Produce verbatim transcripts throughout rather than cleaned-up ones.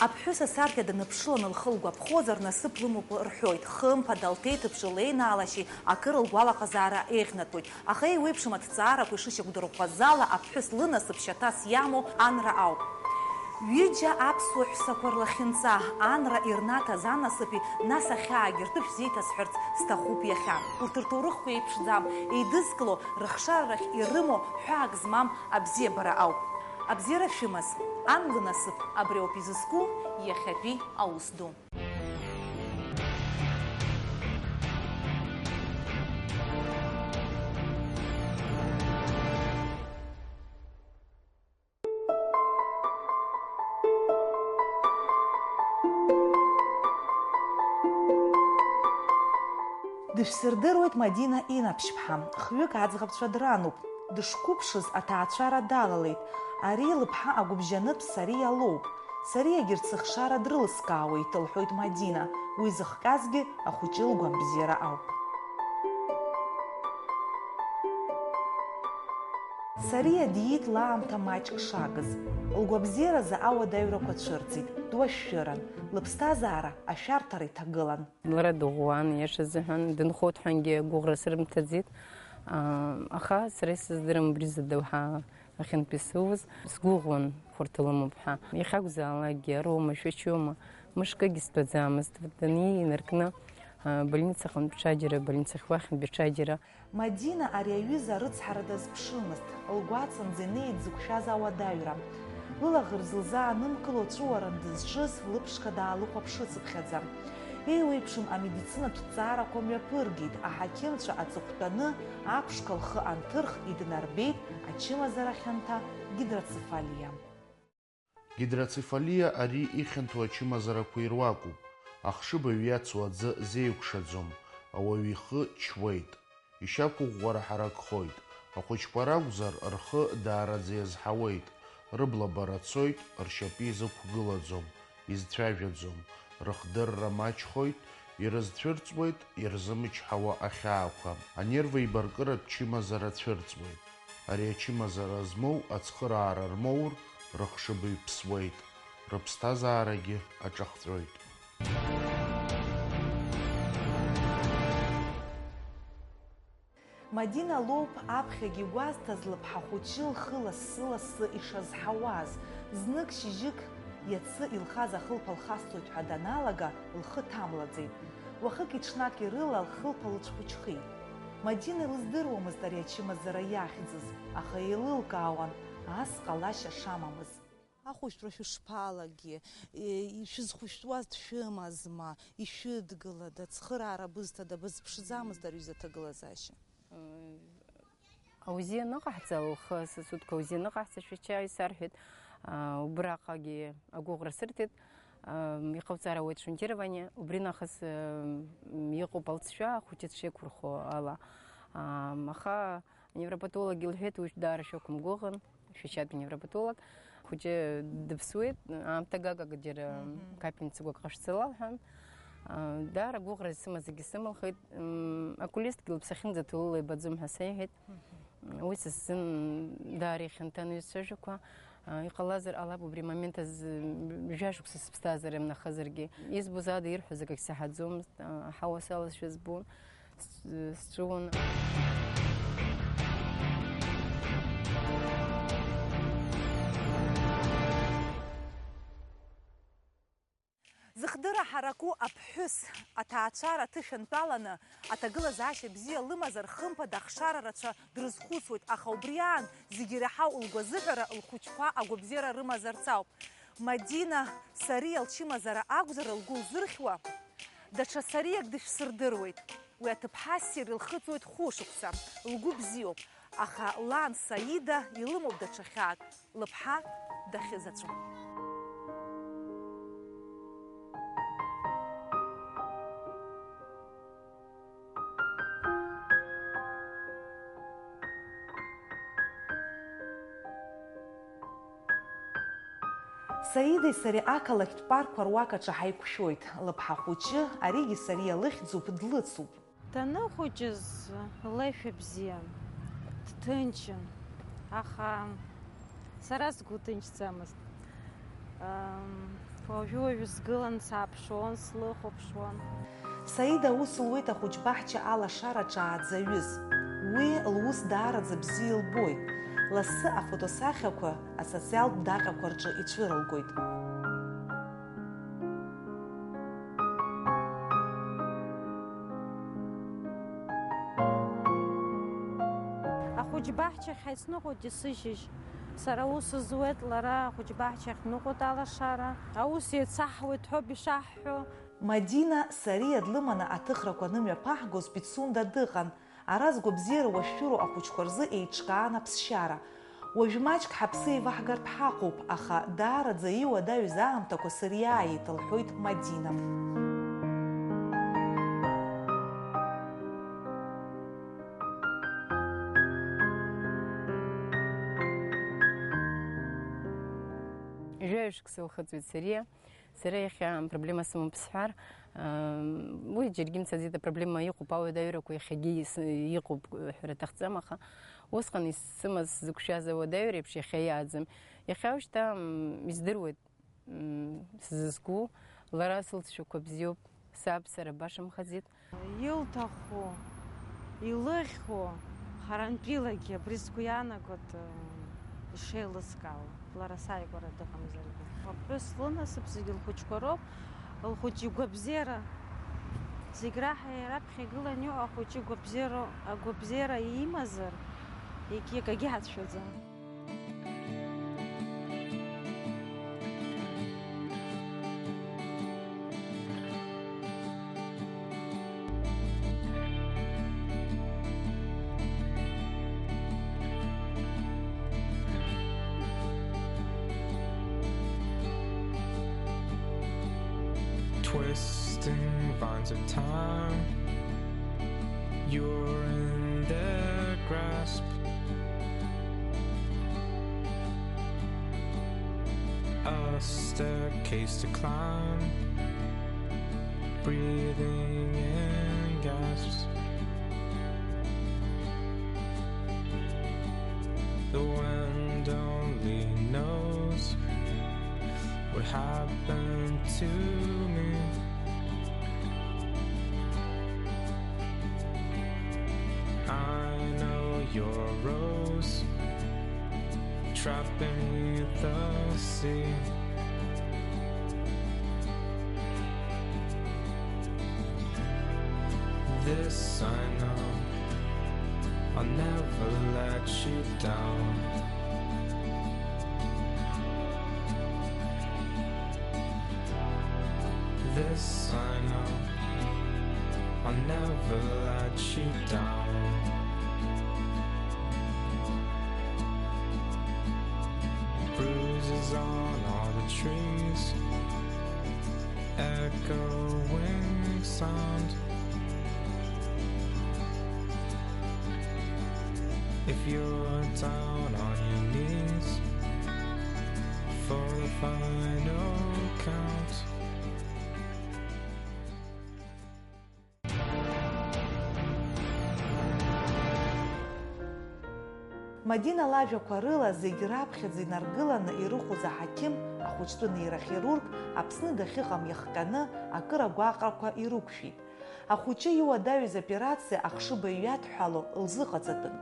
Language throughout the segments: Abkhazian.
Аԥҳәыс асаркьа даныԥшыланы лхы лгәаԥхозар, насыԥ лымоуп рҳәоит. Хымԥада, лҭеиҭыԥши леинаалашьеи акыр лгәалаҟазаара еиӷьнатәуеит. Аха еиуеиԥшым аҭҵаарақәа ишышьақәдырӷәӷәаз ала, аԥҳәыс лынасыԥ шьаҭас иамоу анра ауп. Ҩыџьа аԥсуа ҳәсақәа рлахьынҵа, анра ирнаҭаз анасыԥи, нас ахьаагьы рҭыԥ шәзеиҭасҳәарц сҭахуп иахьа. Урҭ рҭоурыхқәа еиԥшӡам, еидызкыло, рыхшара рахь ирымоу ҳәаак змам абзиабара ауп. Абзиара шәымаз, ан лынасыԥ, абри ауп изызку иахьатәи аус ду. Дышәсырдыруеит Мадина Инаԥшьԥҳа, хҩык аӡӷабцәа дрануп. Дышқәыԥшыз аҭаацәара далалеит. Ари лыԥҳа агәыбжьанытә Сариа лоуп. Сариагьы рцыхшара дрылыскаауеит, лҳәоит Мадина. Уи зыхҟьазгьы ахәыҷы лгәамбзиара ауп. Сариа диит лаамҭа маҷк шагыз. Лгәабзиаразы ауадаҩрақәа цәырҵит, дуашәшәыран, лыԥсҭазаара ашәарҭара иҭагылан. Лара дыӷәӷәан, иаша азыҳәан, дынхоит ҳәангьы агәыӷра срымҭаӡеит. Аа, аха сара исыздырам убри зда уаҳа ахьынтәи сыуз. Сгәыӷуан, хәарҭа лымоуп ҳәа. Иахьакәзаалакгьы, ароума, шәачоума, мышкгьы стәаӡамызт. Даниз инаркны, аа, больницаҟынтә ҽаџьара, больницахь уахьынтәи ҽаџьара. Мадина ари аҩыза арыцҳара дазԥшымызт, лгәаҵанӡа инеит дзықәшәаз ауадаҩра. Лылаӷырӡ лзаанымкыло ҵәыуаран дызҿыз лыԥшқа даалыхәаԥшыцыԥхьаӡа. Еиуеиԥшым амедицинатә ҭҵаарақәа мҩаԥыргеит, аҳақьымцәа аҵыхәтәаны аԥшқа лхы анҭырх иднарбеит ачымазара хьанҭа гидроцефалиа. Гидроцефалиа ари ихьанҭоу ачымазарақәа ируакуп. Ахшыбаҩ иацу аӡы зеиқәшаӡом, ауаҩ ихы чуеит. Ишьақәыӷәӷәара ҳаракхоит. Ахәыҷқәа ракәзар, рхы даараӡа иазҳауеит. Рыблабара цоит, ршьапы изықәгылаӡом, изцәажәаӡом. Рыхдырра маҷхоит, ирызцәырҵуеит, ирзымчҳауа ахьаақәа. Анервеибаркыратә чымазара цәырҵуеит. Ари ачымазара змоу ацхыраара рмоур, рыхшыбаҩ ԥсуеит, рыԥсҭазаарагьы аҿахҵәоит. Мадина лоуп аԥхьагьы игәазҭаз лыԥҳа хәыҷы лхы лассы-лассы ишазҳауаз. Знык шьыжьык иацы илхаз ахылԥа лхасҵоит ҳәа даналага, лхы ҭамлаӡеит. Уахыки-ҽнаки рыла лхылԥа лыцәхәыҷхеит. Мадина илыздыруамызт ари ачымазара иахьӡыз, аха еилылкаауан ас ҟалашьа шамамыз. Ахәышәтәра шәышԥалагеи, е, шәызхәышәтәуаз дшәымазма, ишәыдгылада, цхыраара бызҭада, базыԥшӡамызт ари аҩыза аҭагылазаашьа? Аузиа аныҟаҳҵа, лхы сасудка аузиа аныҟаҳҵа, шәача исарҳәеит, аа, убраҟагьы агәыӷра сырҭеит, аа, иҟауҵар ауеит шунтирование, убри нахыс, аа, иҟоуп алҵшәа, ахәыҷы дшеиқәырхо ала. Аа, аха Аневропатолог илҳәеит, уи даара шәақәымгәыӷын, шәашьатәи невропатолог. Хәыҷы дыԥсуеит, аамҭа гагак џьара Мгм. капельницақәак ҟашәҵала лҳәан. А, даара гәыӷра исымаз зегьы сымылхит. М, окулистгьы лыԥсахьынӡаҭоу лыла ибаӡом ҳәа сеиҳәеит. Мгм. Уи са сзын даара ихьанҭан уи сцәажәақәа. А, иҟалазар ҟалап убри амомент азы, м, жәа-шықәса сыԥсҭазаара имнахызаргьы. Избоз ада ирҳәоз акагь саҳаӡомызт, а, аҳауа салазшәа збон. С-, сҵәыуон. Зыхдырра ҳараку аԥҳәыс аҭаацәара аҭышәантәаланы, аҭагылазаашьа бзиа лымазар, хымԥада ахшара рацәа дрызхәыцуеит, аха убри аан зегьы ираҳау лгәазыҳәара лхәыҷқәа агәабзиара рымазарц ауп. Мадина Сариа лчымазара акәзар лгәы лзырхьуа, даҽа Сариак дышәсырдыруеит. Уи аҭыԥҳа ссир илхыҵуеит хәышықәса, лгәы бзиоуп, аха лан Саида илымоуп даҽа хьаак, лыԥҳа дахьызаҵәу. Саидеи сареи ақалақьтә паркқәа руак аҿы ҳаиқәшәоит. Лыԥҳа хәыҷы, аригьы Сариа лыхьӡуп, длыцуп. Даныхәыҷыз леишәа бзиан, дҭынчын, аха сара сгәы ҭынчӡамызт. Ам, Уажәы-уажәы сгылан, сааԥшуан, слыхәаԥшуан. Саида аус луеит ахәыҷбаҳча алашара ҽааӡаҩыс. Уи лус даараӡа бзиа илбоит. Лассы афотосахьақәа асоциалтә даҟьақәа рҿы ицәырылгоит. Ахәыҷбаҳчахь ҳаицныҟәоит есышьыжь. Сара аус зуеит лара, ахәыҷбаҳчахь дныҟәоит алашара. Аус еицаҳуеит ҳәоуп ишаҳҳәо. Мадина Сариа длыманы аҭыхрақәа анымҩаԥаҳгоз Пицунда дыҟан. Ара згәабзиара уашәшәыроу ахәыҷқәа рзы еиҿкаан аԥсшьара. Уажә маҷк ҳаԥсы еиваҳгартә ҳаҟоуп, аха даараӡа иуадаҩыз аамҭақәа сыриааит, лҳәоит Мадина. Жәаҩа шықәса лхыҵуеит Сариа. Сара иахьа проблема сымоуп сҳәар, аа, уи џьаргьы имцаӡеит, апроблема иҟоуп, ауадаҩрақәа иахьагьы ис-, иҟоуп ҳәара аҭахӡам, аха усҟан исымаз, сзықәшәаз ауадаҩра еиԥш иахьа иааӡам. Иахьа уажәшьҭа, м, издыруеит, м, сзызку, лара сылҵшәақәа бзиоуп, саб сара башамхаӡеит. Илҭаху, илыхьу, харантәилагьы абри сгәы иаанагоит, ишеилыскаауа, лара сааигәара дыҟамзаргьы. Аԥҳәыс лынасыԥ зегьы лхәыҷқәа роуп, лхәыҷы игәабзиара. Зегь раҳа раԥхьа игылан иҟоу ахәыҷы игәабзиара, агәабзиара имазар, егьи акагьы ҳацәшәаӡом. Twisting vines of time, you're in their grasp. A staircase to climb, breathing in gasps. The wind only knows what happened to me. I know your rose, trapped beneath the sea. This I know, I'll never let you down. This I know, I'll never let you down. Bruises on all the trees, echoing sound. If you're down on your knees for the final count. Мадина лажәақәа рыла, зегь раԥхьаӡа инаргыланы ирыхәоз аҳақьым, ахәыҷтәы нейрохирург, Аԥсны дахьыҟам иахҟьаны акыр агәаҟрақәа ирықәшәеит. Ахәыҷы иуадаҩыз операциа ахшыбаҩ иадҳәало лзыҟаҵатәын.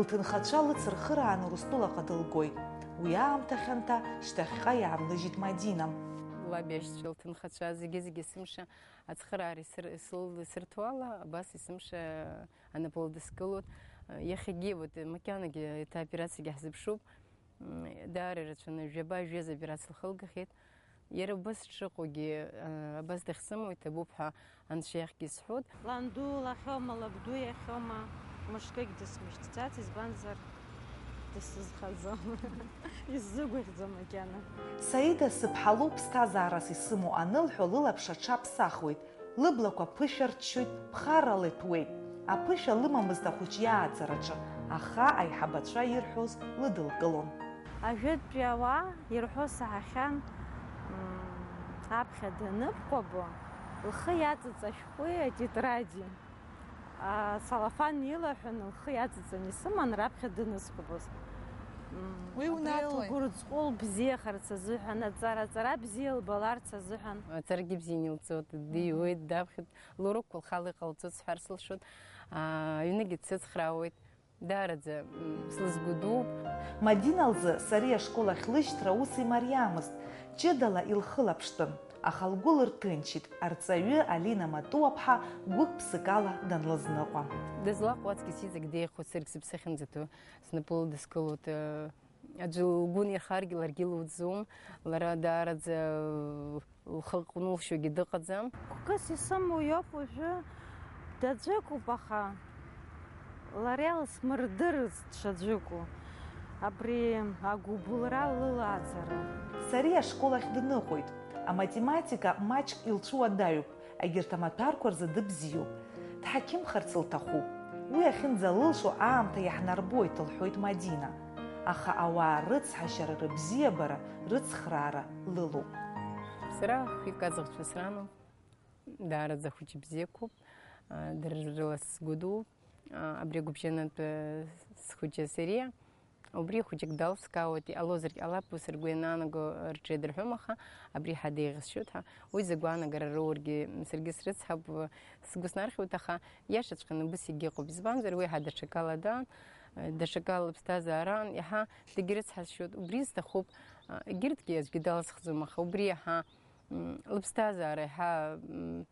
Лҭынхацәа лыцырхырааны Урыстәылаҟа дылгоит. Уи аамҭа хьанҭа шьҭахьҟа иаанлыжьит Мадина. Лаб иашьцәа, лҭынхацәа, зегьы-зегьы есымша ацхыраара исыр-, исыл-, исырҭо ала, абас есымша анапыла дыскылоит. Иахьагьы, вот, макьанагьы еиҭа операциагьы ҳзыԥшуп. Даара ирацәаны, жәаба-жәеиза операциа лхылгахьеит. Иара убас дшыҟоугьы, а, абас дахьсымоу иҭабуп ҳәа анцәа иахьгьы исҳәоит. Ланду лахьоума, лабду иахьоума, мышкгьы дысмышьҭӡац, избанзар, дысзыхаӡом, исзыгәаӷьӡом макьана. Саида сыԥҳа лоуп ԥсҭазаарас исымоу анылҳәо, лылаԥш аҽаԥсахуеит. Лыблақәа ԥышәарччоит, ԥхаррала иҭәуеит. Аԥышәа лымамызт ахәыҷ иааӡараҿы, аха аиҳабацәа ирҳәоз лыдылкылон. Ажәытәтәи ауаа ирҳәо саҳахьан, м, аԥхьа даныԥкәабо, лхы иаҵыҵ ашәҟәи атетради, ацалафан илаҳәан, лхы иаҵыҵын исыман раԥхьа даныскәабоз. Уи унаҭои? Лгәырҵҟәыл бзиахарц азыҳәан, аҵара, аҵара бзиа лбаларц азыҳәан. Аҵарагьы бзианы илҵоит, диуеит, даԥхьоит. Лурокқәа лхала иҟалҵоит сҳәар сылшоит. Аа, аҩныгьы дсыцхраауеит. Даараӡа, м, слызгәыдууп. Мадина лзы Сариа ашкол ахь лышьҭра ус имариамызт, ҷыдала илхылаԥштәын, аха лгәы лырҭынчит, арҵаҩы Алина Матуаԥҳа гәык-ԥсык ала данлызныҟәа. Дызлаҟоу аҵкыс иҵегь деиӷьхоит, саргь сыԥсы ахьынӡаҭоу, снапы лыдыскылоит, э, аӡәы лгәы нирхаргьы ларгьы луӡом, лара даараӡа, э, лхы ҟәнылшьогьы дыҟаӡам. Гәкыс исымоу иоуп уажәы, даӡәыкуп, аха лара илсмырдырырц даҽаӡәыку, абри агәыбылра лылааӡара. Сариа ашкол ахь дныҟәоит, аматематика маҷк илцәуадаҩуп, егьырҭ амаҭәарқәа рзы дыбзиоуп. Дҳақьымхарц лҭахуп. Уи ахьынӡалылшо аамҭа иаҳнарбоит, лҳәоит Мадина. Аха ауаа рыцҳашьара, рыбзиабара, рыцхраара лылоуп. Сара хҩык аӡӷцәа срануп, даараӡа хәыҷы бзиақәоуп, дара рыла сгәыдууп, абри агәыбжьанатә схәыҷы Сариа. Убри хәыҷык далскаауеит, иҟалозаргь ҟалап, ус ргәы ианаанаго рҿы иадырҳәом, аха абри ҳадеиӷьасшьоит ҳәа. Уи зыгәаанагара роургьы саргьы срыцҳауп, сгәы снархьуеит, аха иашаҵәҟьаны убыс егьыҟоуп. Избанзар, уи ҳа даҽакала даан, даҽакала лыԥсҭазаараан, иаҳа дагьрыцҳасшьоит. Убри сҭахуп, егьырҭгьы аӡәгьы далсхӡом, аха убри иаҳа, м, лыԥсҭазаара иаҳа, м,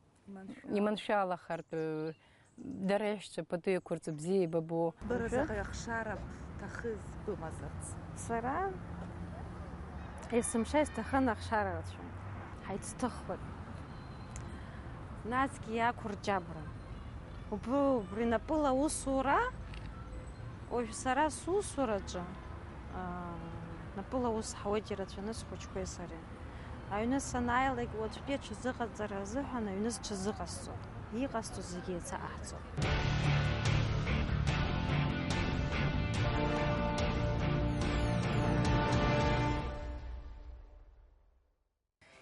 иманшәалахартә, дара иаҳәшьцәа пату иақәырҵо бзиа еибабо. Бара заҟаҩ ахшара бҭахыз бымазарц? Сара есымша исҭахын ахшара рацәа. Ҳаицҭыхуеит. Насгьы иақәырџьабра. Убри, убри напыла аусура, уажә сара сусураҿы, аа, напыла аус ҳауеит ирацәаны схәыҷқәеи сареи. Аҩны санааилак, уаҵәтәи аҽазыҟаҵара азыҳәан аҩны сҽазыҟасҵоит. Иҟасҵо зегьы еицаҟаҳҵоит.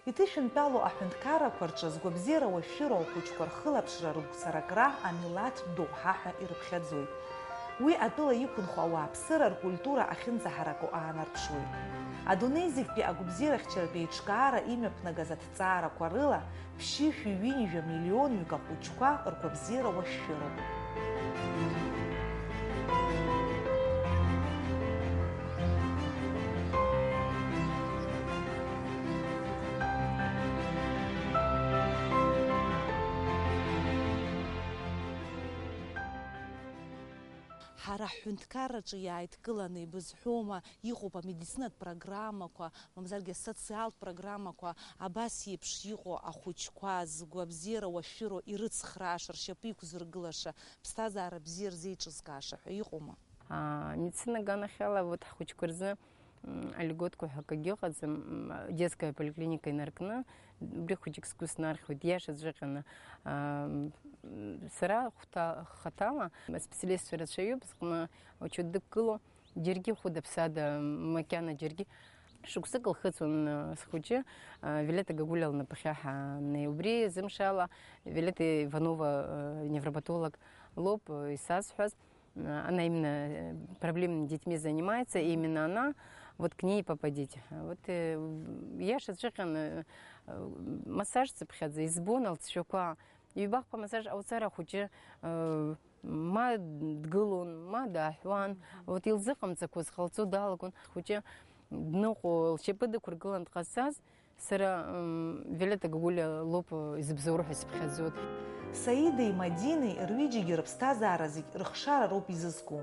Иҭышәынтәалоу аҳәынҭқаррақәа рҿы згәабзиара уашәшәыроу ахәыҷқәа рхылаԥшра, рыгәцаракра амилаҭтә доуҳа ҳәа ирыԥхьаӡоит. Уи атәыла иқәынхо ауааԥсыра ркультура ахьынӡаҳараку аанарԥшуеит. Адунеи зегьтәи агәабзиарахьчаратә еиҿкаара имҩаԥнагаз аҭҵаарақәа рыла, ԥшьышәи ҩынҩажәа миллионҩык ахәыҷқәа ргәабзиара уашәшәыроуп. Ҳара ҳҳәынҭқарраҿы иааидкыланы ибызҳәома, иҟоуп амедицинатә программақәа, мамзаргьы асоциалтә программақәа, абас еиԥш иҟоу ахәыҷқәа згәабзиара уашәшәыроу ирыцхрааша, ршьапы иқәзыргылаша, ԥсҭазаара бзиа рзеиҿызкааша ҳәа иҟоума? А, медицина аганахьала, вот, ҳхәыҷқәа рзы, м, алиготқәа ҳәа акгьы ыҟаӡам, м, детская поликлиника инаркны, убри хәыҷык сгәы снархьуеит, иашаҵәҟьаны. А, м, сара хәҭа-, хаҭала аспециалистцәа рацәаҩуп, зҟны учет дықәгылоу, џьаргьы хәыда-ԥсада, макьана џьаргьы. Шықәсык лхыҵуан, а, схәыҷы, а, Виолетта Гагулиа лнапахьы ҳаанеи. Убри зымшала Виолетта Иванова, а, невропатолог лоуп, а, исазҳәаз. Она именно, э, проблемными детьми занимается, и именно она, вот к ней попадите. Вот, э, иашаҵәҟьаны, э, массаж цыԥхьаӡа избон лҵшәақәа. Ҩбахԥа массаж ауцар ахәыҷы, э, ма дгылон, ма дааҳәуан. Вот илзыҟамҵақәоз ҟалҵо далагон. Ахәыҷы дныҟәо, лшьапы дықәыргылан дҟазҵаз, Сара, м, Виолетта Гагулиа лоуп, э, изыбзоуроу ҳәа исыԥхьаӡоит. Саидеи Мадинеи рҩыџьагьы рыԥсҭазаара зегь рыхшара роуп изызку.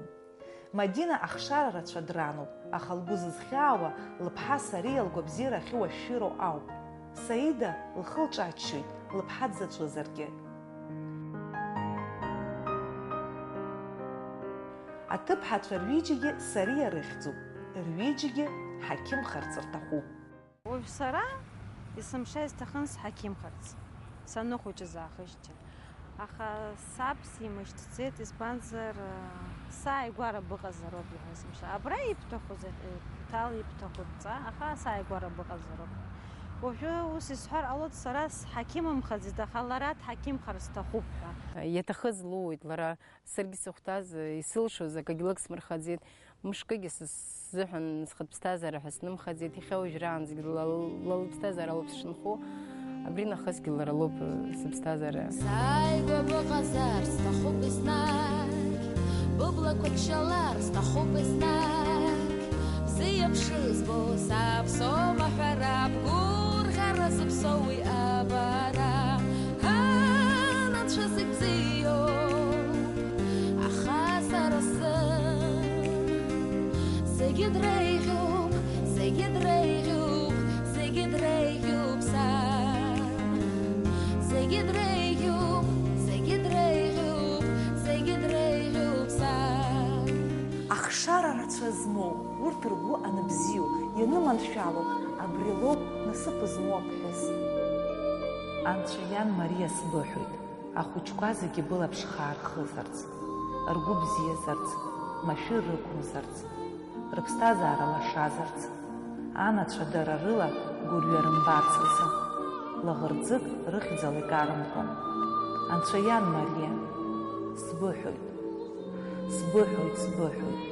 Мадина ахшара рацәа дрануп, аха лгәы зызхьаауа лыԥҳа Сариа лгәабзиара ахьуашәшәыроу ауп. Саида лхы лҿаччоит, лыԥҳа дзаҵәызаргьы. Аҭыԥҳацәа рҩыџьагьы Сариа рыхьӡуп, рҩыџьагьы ҳақьымхарц рҭахуп. Уажә сара есымша исҭахын сҳақьымхарц, саныхәыҷыз аахыжьҭеи. Аха саб симышьҭӡеит, избанзар, сааигәара быҟазароуп иҳәан есымша. Абра ибҭаху зегь, ҭал ибҭаху дҵа, аха сааигәара быҟазароуп. Уажәы ус исҳәар ҟалоит, сара сҳақьымымхаӡеит, аха лара дҳақьымхар сҭахуп ҳәа. Иаҭахыз лоуит лара, саргьы сыхәҭаз, исылшоз акагьы лыгсмырхаӡеит. Мышкгьы сзыҳәан схатә ԥсҭазаара ҳәа снымхаӡеит, иахьа уажәраанӡагьы ла-, ла лыԥсҭазаара лоуп сшынхо, абри нахысгьы лара лоуп, э, сыԥсҭазаара. Сааигәа быҟазар сҭахуп еснагь, быблақәа ччалар сҭахуп еснагь, бзиа бшызбо саԥсоума ҳәара, бгәырӷьара зыԥсоу уи абара. Анацәа зегь бзиоуп, аха сара сзын зегьы дреиӷьуп, зегьы дреиӷьуп, зегьы дреиӷьуп са. Зегьы дреиӷьуп, зегьы дреиӷьуп, зегьы дреиӷьуп са. Ахшара рацәа змоу, урҭ ргәы анбзиоу, ианыманшәало, абри лоуп насыԥ змоу аԥҳәыс. Анцәа иан Мариа сбыҳәоит, ахәыҷқәа зегьы былаԥш хаа рхызарц, ргәы бзиазарц, машәыр рықәымзарц, рыԥсҭазаара лашазарц, анацәа дара рыла гәырҩа рымбарц азы, лаӷырӡык рыхьӡала икарымкәан. Анцәа иан Мариа, сбыҳәоит, сбыҳәоит, сбыҳәоит.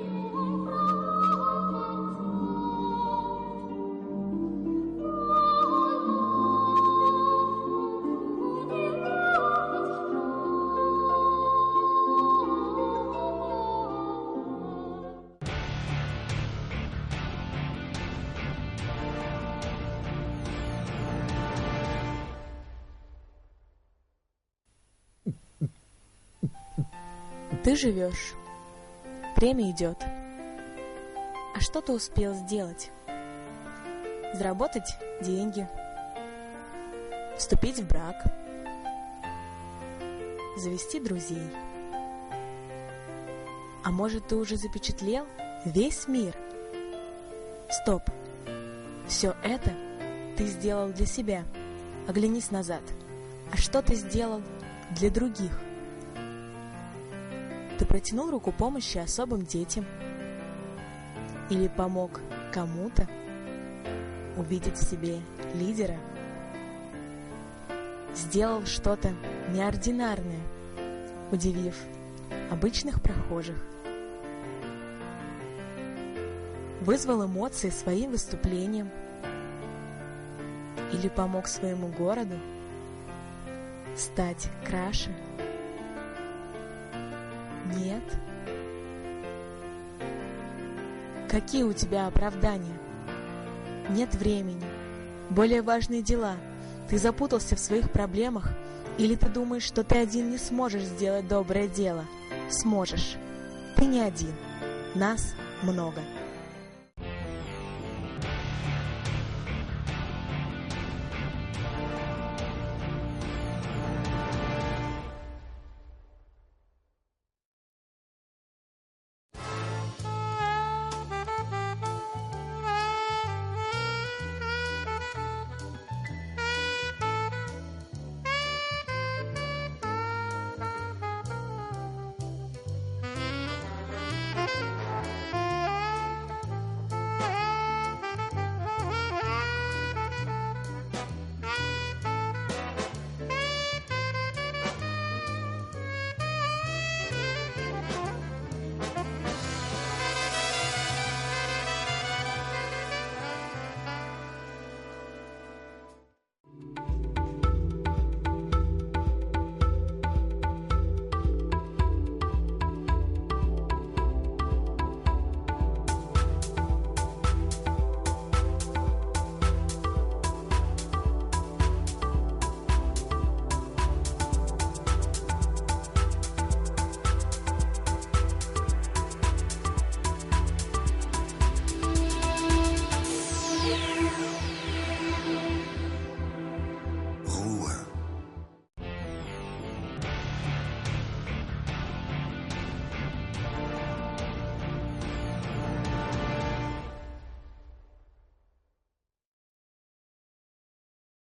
Ты живёшь. Время идёт. А что ты успел сделать? Заработать деньги. Вступить в брак. Завести друзей. А может, ты уже запечатлел весь мир? Стоп. Всё это ты сделал для себя. Оглянись назад. А что ты сделал для других? Ты протянул руку помощи особым детям? Или помог кому-то увидеть в себе лидера? Сделал что-то неординарное, удивив обычных прохожих? Вызвал эмоции своим выступлением? Или помог своему городу стать краше? Нет? Какие у тебя оправдания? Нет времени. Более важные дела. Ты запутался в своих проблемах? Или ты думаешь, что ты один не сможешь сделать доброе дело? Сможешь. Ты не один. Нас много.